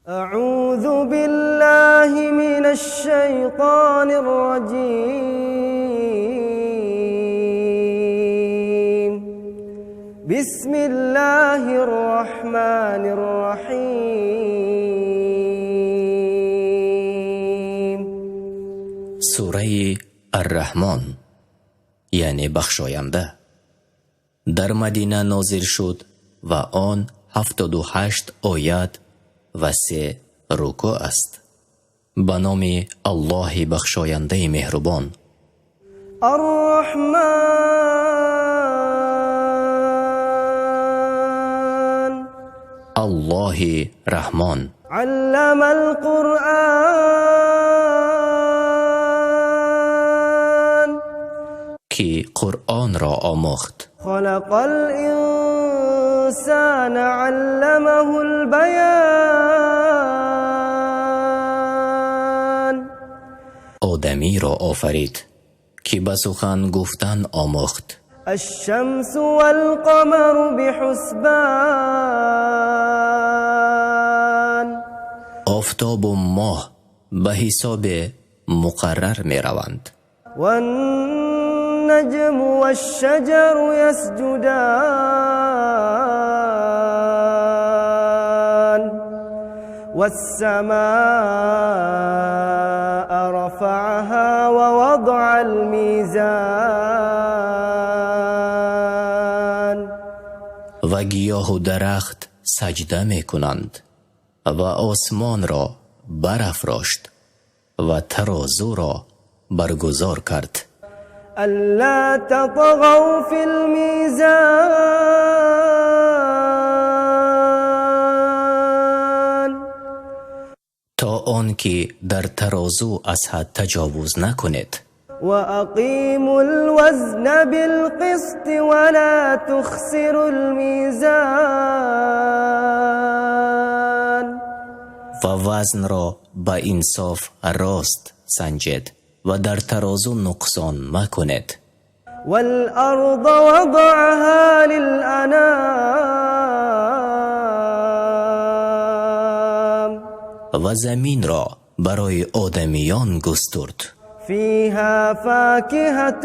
أعوذ بالله من الشيطان الرجيم. بسم الله الرحمن الرحيم. Сураи Ар-Раҳмон, яъне бахшоянда, дар Мадина нозил шуд ва он 78 оят ва се рукӯъ аст. Ба номи Аллоҳи бахшояндаи меҳрубон. الرحمن. Аллоҳи Раҳмон. علم القرآن. Ки Қуръонро омӯхт. خلق الإنسان علمه البيان. Одамиро офарид, ки ба сухан гуфтан омӯхт. الشمس والقمر بحسبان. Офтобу моҳ ба ҳисоби муқаррар мераванд. والنجم والشجر يسجدان. والسماء رفعها ووضع الميزان. Ва гиёҳу дарахт саҷда мекунанд, ва осмонро барафрошт ва тарозуро баргузор кард. ألا تطغوا في الميزان. То он ки дар тарозу аз ҳад таҷовуз накунед. وأقيموا الوزن بالقسط ولا تخسروا الميزان. Ва вазнро ба инсоф рост санҷед ва дар тарозу нуқсон макунед. والأرض وضعها للأنام. Ва заминро барои одамиён густурд. فيها فاكهة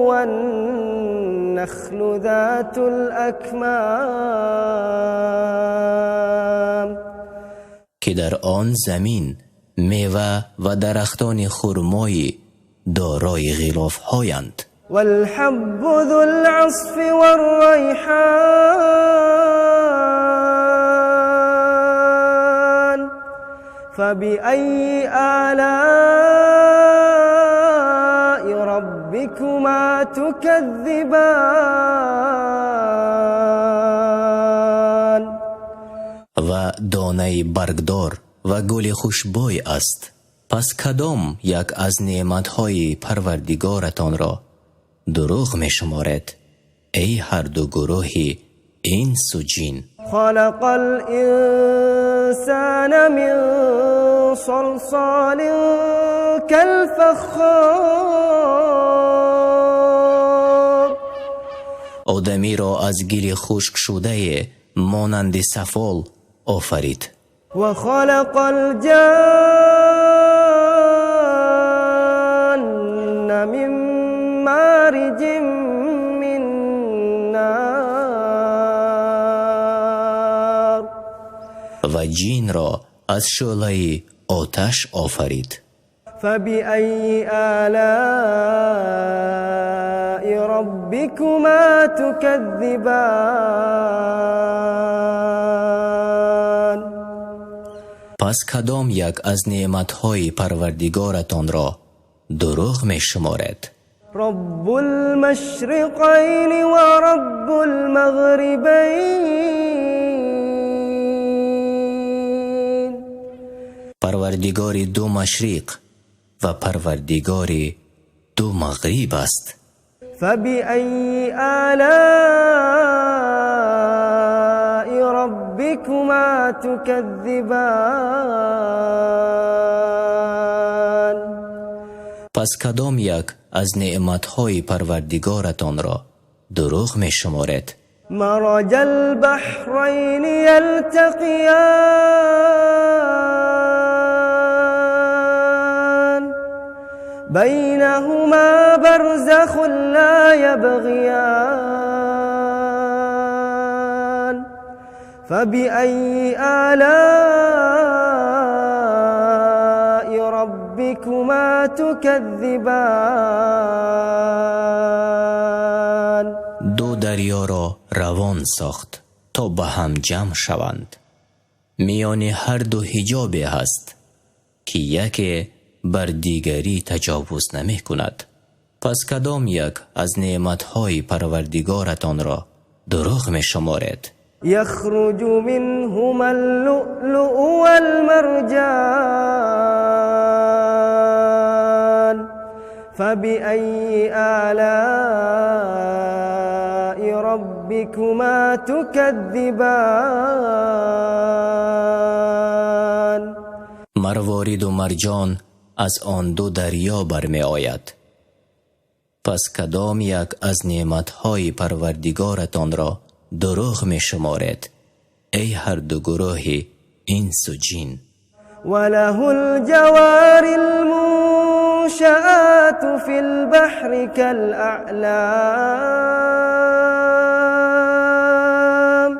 والنخل ذات الأكمام. Ки дар он замин мева ва дарахтони хурмои дорои ғилофҳоянд. والحب ذو العصف والريحان. فبأي آلاء ربكما تكذبان؟ Ва донаи баргдор ва гули хушбӯй аст. Пас кадом як аз неъматҳои Парвардигоратонро дурӯғ мешуморед, эй ҳарду гурӯҳи инсу ҷин? خلق الإنسان من صلصال كالفخار. Одамиро аз гили хушкшудае монанди сафол офарид. وخلق الجان من مارج من نار. Ва ҷинро аз шӯълаи оташ офарид. فبأي آلاء ربكما تكذبان؟ Пас кадом як аз неъматҳои Парвардигоратонро дурӯғ мешуморед? رب المشرقين ورب المغربين. Парвардигори ду машриқ ва Парвардигори ду мағриб аст. فبأي آلاء ربكما تكذبان؟ Пас кадом як аз неъматҳои Парвардигоратонро дурӯғ мешуморед? مرج البحرين يلتقيان بينهما برزخ لا يبغيان فبأي آلاء ربكما تكذبان. Ду дарёро равон сохт, то ба ҳам ҷамъ шаванд. Миёни ҳар ду ҳиҷобе ҳаст, ки яке бар дигарӣ таҷовуз намекунад. Пас кадом як аз неъматҳои Парвардигоратонро дурӯғ мешуморед? يخرج منهما اللؤلؤ والمرجان فبأي آلاء ربكما تكذبان. Марвориду марҷон аз он ду дарё бармеояд. Пас кадом як аз неъматҳои Парвардигоратонро дурӯғ мешуморед, эй ҳарду гурӯҳи инсу ҷин? وله الجوار المنشآت في البحر كالأعلام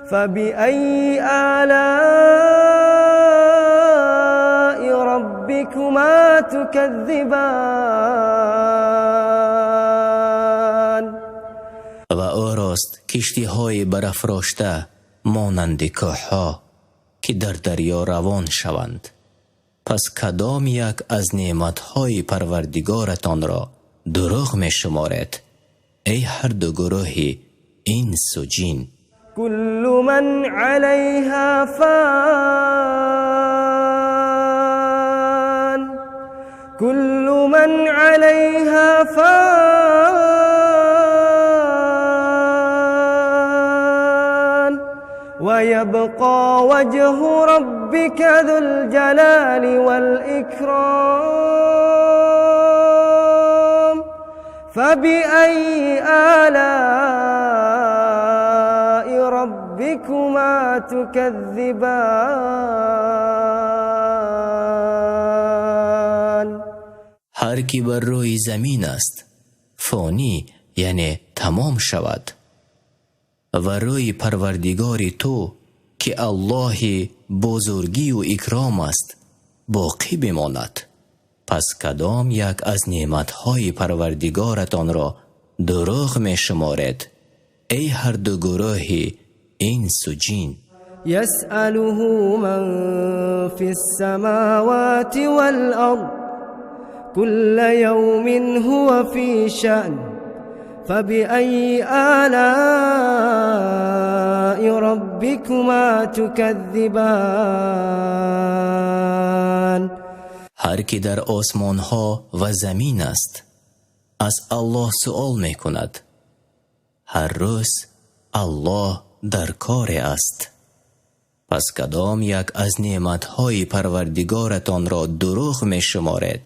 فبأي آلاء ربكما تكذبان. Ва ӯрост киштиҳои барафрошта монанди кӯҳҳо, ки дар дарё равон шаванд. Пас кадом як аз неъматҳои Парвардигоратонро дурӯғ мешуморед, эй ҳарду гурӯҳи инсу ҷин? كل من عليها فان كل من عليها فان ويبقى وجه ربك ذو الجلال والإكرام فبأي آلاء ربكما تكذبان. Ҳар ки бар рӯи замин аст, фонӣ, яъне тамом шавад, ва рӯи Парвардигори ту, ки Аллоҳи бузургию икром аст, боқӣ бимонад. Пас кадом як аз неъматҳои Парвардигоратонро дурӯғ мешуморед, эй ҳарду гурӯҳи инсу ҷин? يسأله من في السماوات والأرض كل يوم هو في شأن فبأي آلاء ربكما تكذبان. Ҳар ки дар осмонҳо ва замин аст, аз Аллоҳ суол мекунад. Ҳар рӯз Аллоҳ дар коре аст. Пас кадом як аз неъматҳои Парвардигоратонро дурӯғ мешуморед,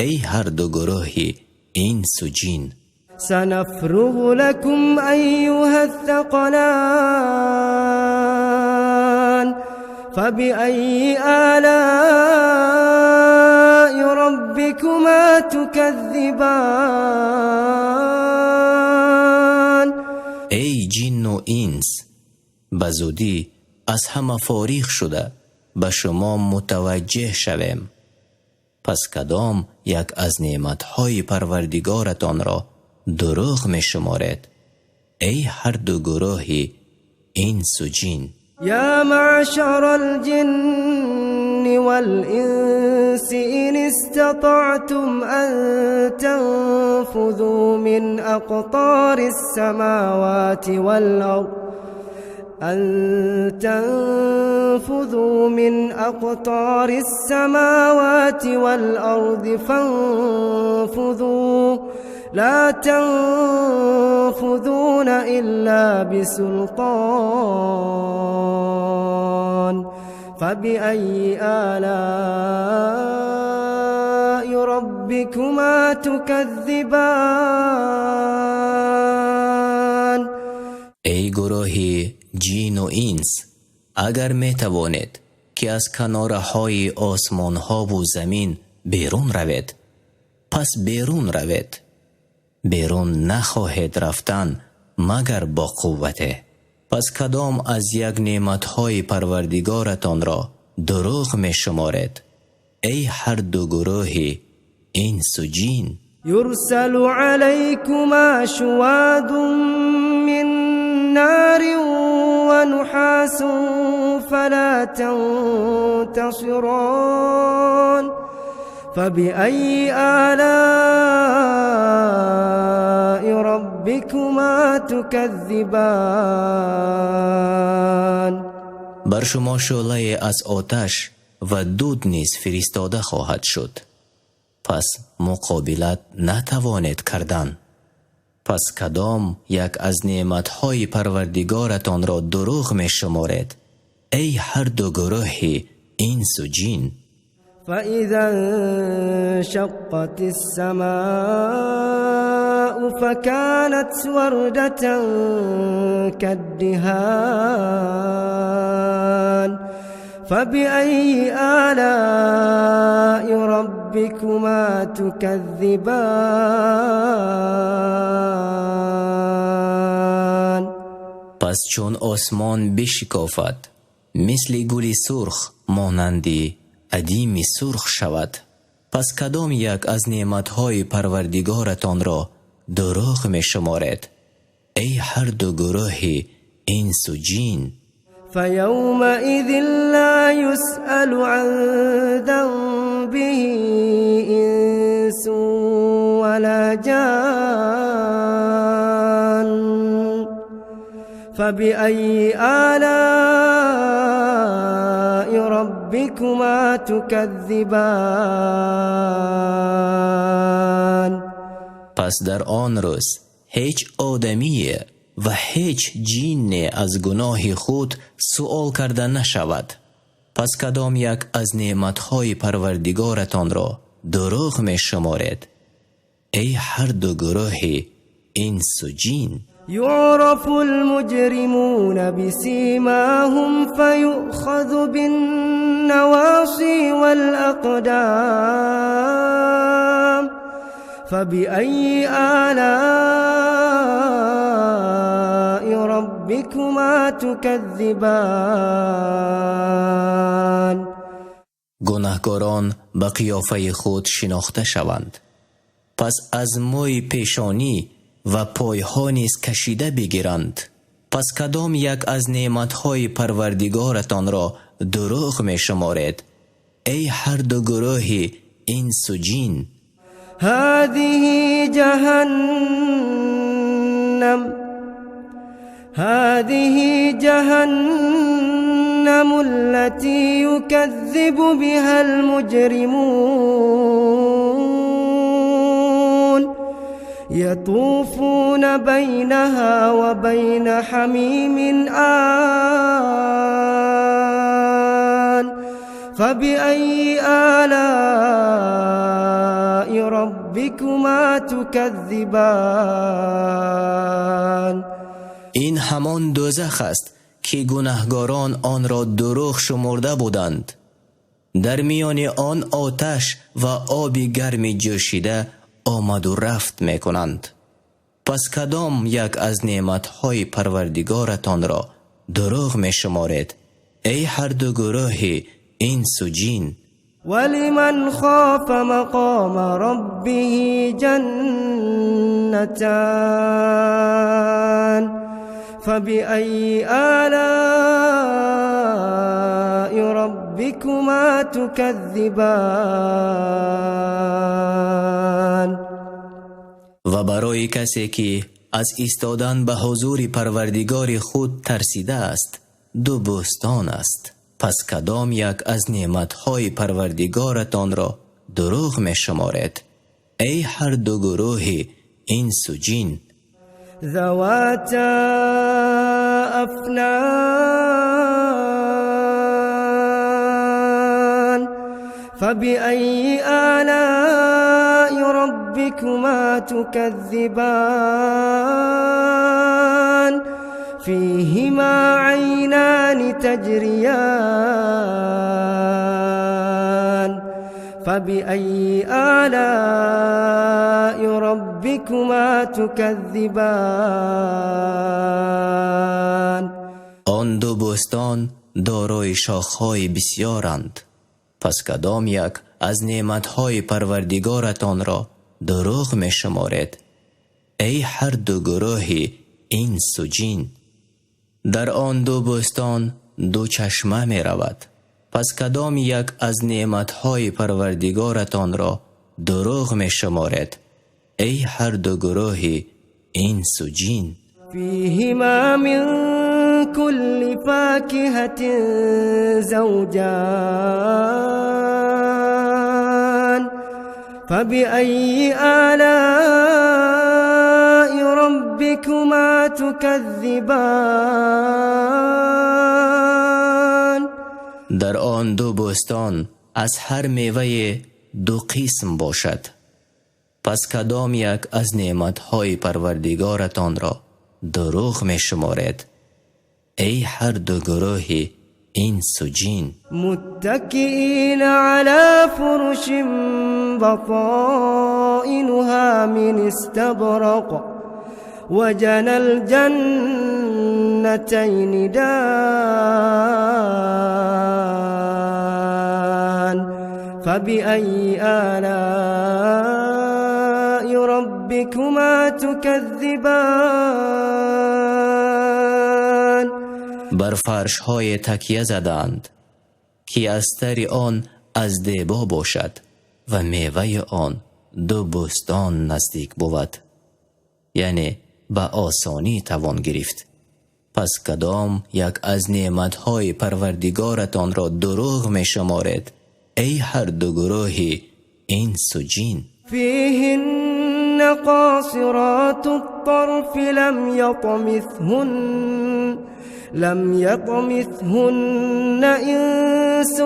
эй ҳарду гурӯҳи инсу ҷин? سنفرغ لكم أيها الثقلان فبأي آلاء ربكما تكذبان. Эй ҷинну инс, ба зудӣ аз ҳама фориғ шуда ба шумо мутаваҷҷеҳ шавем. Пас кадом як аз неъматҳои Парвардигоратонро дурӯғ мешуморед, эй ҳарду гурӯҳи инсу ҷин? يا معشر الجن والإنس إن استطعتم أن تنفذوا من أقطار السماوات والأرض أن تنفذوا من أقطار السماوات والأرض فانفذوا لا تنفذون إلا بسلطان فبأي آلاء ربكما تكذبان. гурӯҳи ҷину инс, агар метавонед, ки аз канораҳои осмонҳову замин берун равед, пас берун равед. Берун нахоҳед рафтан, магар бо қуввате. Пас кадом аз як неъматҳои Парвардигоратонро дурӯғ мешуморед, эй ҳар ду гурӯҳи инсу ҷин? يرسل عليكما شواظ من نار ونحاس فلا تنتصران فبأي آلاء ربكما تكذبان. Бар шумо шӯълае аз оташ ва дуд низ фиристода хоҳад шуд, пас муқобилат натавонед кардан. Пас кадом як аз неъматҳои Парвардигоратонро дурӯғ мешуморед, эй ҳар ду гурӯҳи инсу ҷин? فإذا انشقت السماء فكانت وردة كالدهان فبأي آلاء ربكما تكذبان. Пас чун осмон бишикофад, мисли гули сурх монанди адими сурх шавад, пас кадом як аз неъматҳои Парвардигоратонро дурӯғ мешуморед, эй ҳар ду гурӯҳи инсу ҷин? فيومئذ لا يسأل عن ذنبه إنس ولا جان فبأي آلاء ربكما تكذبان. Пас дар он рӯз ҳеҷ одамие ва ҳеҷ ҷинне аз гуноҳи худ суол карда нашавад. Пас кадом як аз неъматҳои Парвардигоратонро дурӯғ мешуморед, эй ҳар ду гурӯҳи инсу ҷин? يعرف المجرمون بسيماهم فيؤخذ بالنواصي والأقدام فبأي آلاء ربكما تكذبان. Гунаҳкорон ба қиёфаи худ шинохта шаванд, пас аз мӯи пешонӣ ва пойҳо низ кашида бигиранд. Пас кадом як аз неъматҳои Парвардигоратонро дурӯғ мешуморед, эй ҳар ду гурӯҳи инсу ҷин? هذه جهنم هذه جهنم التي يكذب بها المجرمون يطوفون بينها وبين حميم آن فبأي آلاء ربكما تكذبان. Ин ҳамон дӯзах аст, ки гунаҳгорон онро дурӯғ шумурда буданд. Дар миёни он оташ ва оби гарми ҷӯшида омаду рафт мекунанд. Пас кадом як аз неъматҳои Парвардигоратонро дурӯғ мешуморед, эй ҳар ду гурӯҳи инсу ҷин? ولمن خاف مقام ربه جنتان فبأي آلاء ربكما تكذبان. Ва барои касе, ки аз истодан ба ҳузури Парвардигори худ тарсидааст, ду бӯстон аст. Пас кадом як аз неъматҳои Парвардигоратонро дурӯғ мешуморед, эй ҳар ду гурӯҳи инсу ҷин? ذواتا أفنان فبأي آلاء ربكما تكذبان. فيهما عينان تجريان فبأي آلاء ربكما تكذبان. Он ду бӯстон дорои шохҳои бисёранд. Пас кадом як аз неъматҳои Парвардигоратонро дурӯғ мешуморед, эй ҳар ду гурӯҳи инсу ҷин? Дар он ду бӯстон ду чашма меравад. Пас кадом як аз неъматҳои Парвардигоратонро дурӯғ мешуморед, эй ҳар ду гурӯҳи инсу ҷин? فيهما من كل فاكهة زوجان فبأي آلاء ربكما تكذبان. Дар он ду бӯстон аз ҳар мевае ду қисм бошад. Пас кадом як аз неъматҳои Парвардигоратонро дурӯғ мешуморед, эй ҳар ду гурӯҳи инсу ҷин? متكئين على فرش بطائنها من استبرق وجنى الجنتين دان فبأي آلاء ربكما تكذبان. Бар фаршҳое такя задаанд, ки астари он аз дебо бошад ва меваи он ду бӯстон наздик бувад, яъне ба осонӣ тавон гирифт. Пас кадом як аз неъматҳои Парвардигоратонро дурӯғ мешуморед, эй ҳар ду гурӯҳи инсу ҷин? فيهن قاصرات الطرف لم يطمثهن إنس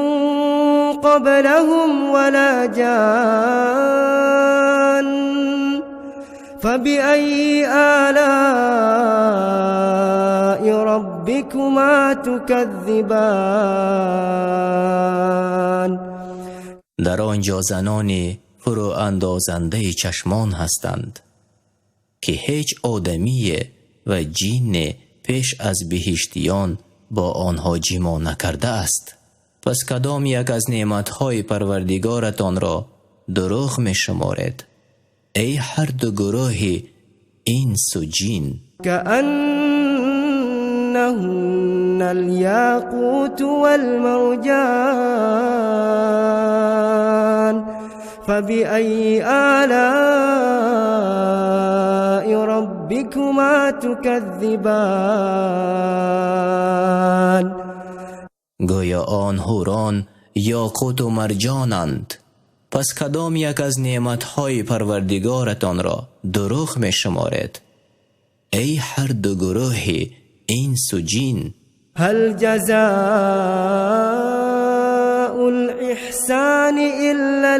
قبلهم ولا جان فبأي آلاء ربكما تكذبان. Дар он ҷо занони фурӯандозандаи чашмон ҳастанд, ки ҳеҷ одамие ва ҷинне пеш аз биҳиштиён бо онҳо ҷимоъ накардааст. Пас кадом як аз неъматҳои Парвардигоратонро дурӯғ мешуморед, эй ҳар ду гурӯҳи инсу ҷин? كأنهن الياقوت والمرجان فبأي آلاء ربكما تكذبان. Гӯё он ҳурон ёқуту марҷонанд. Пас кадом як аз неъматҳои Парвардигоратонро дурӯғ мешуморед, эй ҳар ду гурӯҳи инсу ҷин? هل جزاء الإحسان إلا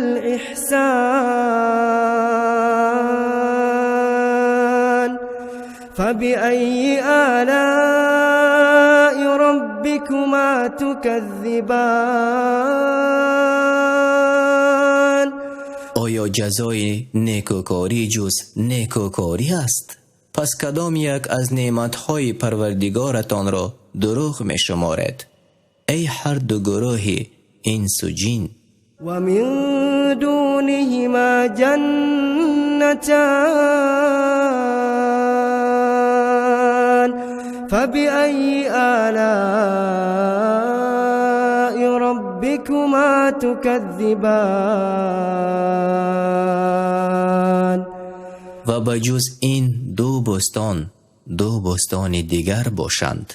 الإحسان فبأي آلاء ربكما تكذبان. Оё ҷазои некӯкорӣ ҷуз некӯкорӣ аст? Пас кадом як аз неъматҳои Парвардигоратонро дурӯғ мешуморед, эй ҳар ду гурӯҳи инсу ҷин? ومن دونهما جنتان فبأي آلاء ربكما تكذبان. Ва ба ҷуз ин ду бӯстон ду бӯстони дигар бошанд.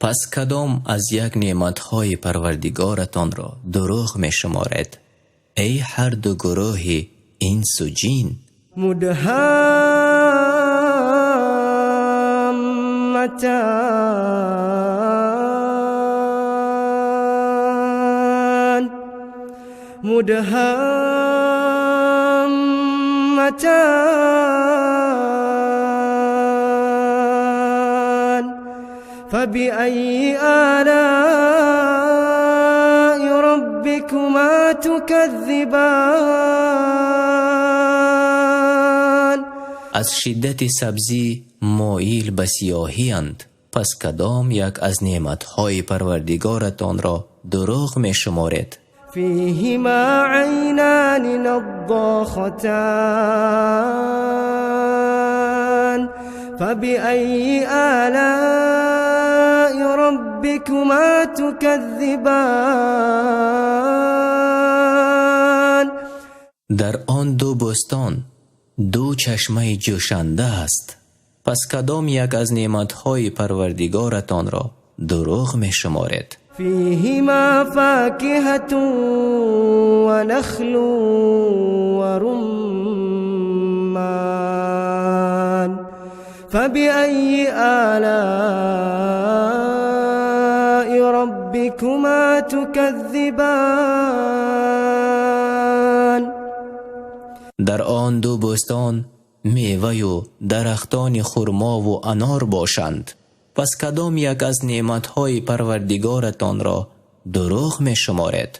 Пас кадом аз як неъматҳои Парвардигоратонро дурӯғ мешуморед, эй ҳар ду гурӯҳи инсу ҷин? مدهامتان مدهامتان. فبأي آلاء ربكما تكذبان؟ Аз шиддати сабзӣ моил ба сиёҳиянд. Пас кадом як аз неъматҳои Парвардигоратонро дурӯғ мешуморед? فيهما عينان نضاختان فبأي آلاء ربكما تكذبان؟ Дар он ду бӯстон ду чашмаи ҷӯшанда аст. Пас кадом як аз неъматҳои Парвардигоратонро дурӯғ мешуморед? فيهما فاكهة ونخل ورمان فبأي آلاء ربكما تكذبان؟ Дар он ду бӯстон меваю дарахтони хурмову анор бошанд. Пас кадом як аз неъматҳои Парвардигоратонро дурӯғ мешуморед?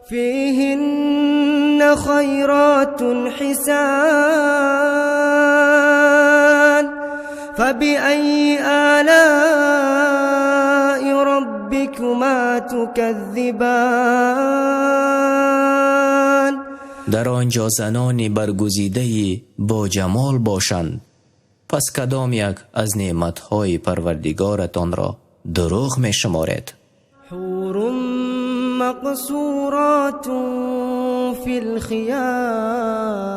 فيهن خيرات حسان فبأي آلاء ربكما تكذبان؟ Дар он ҷо занони баргузидаи бо ҷамол бошанд. Пас кадом як аз неъматҳои Парвардигоратонро дурӯғ мешуморед? حور مقصورات في الخيام.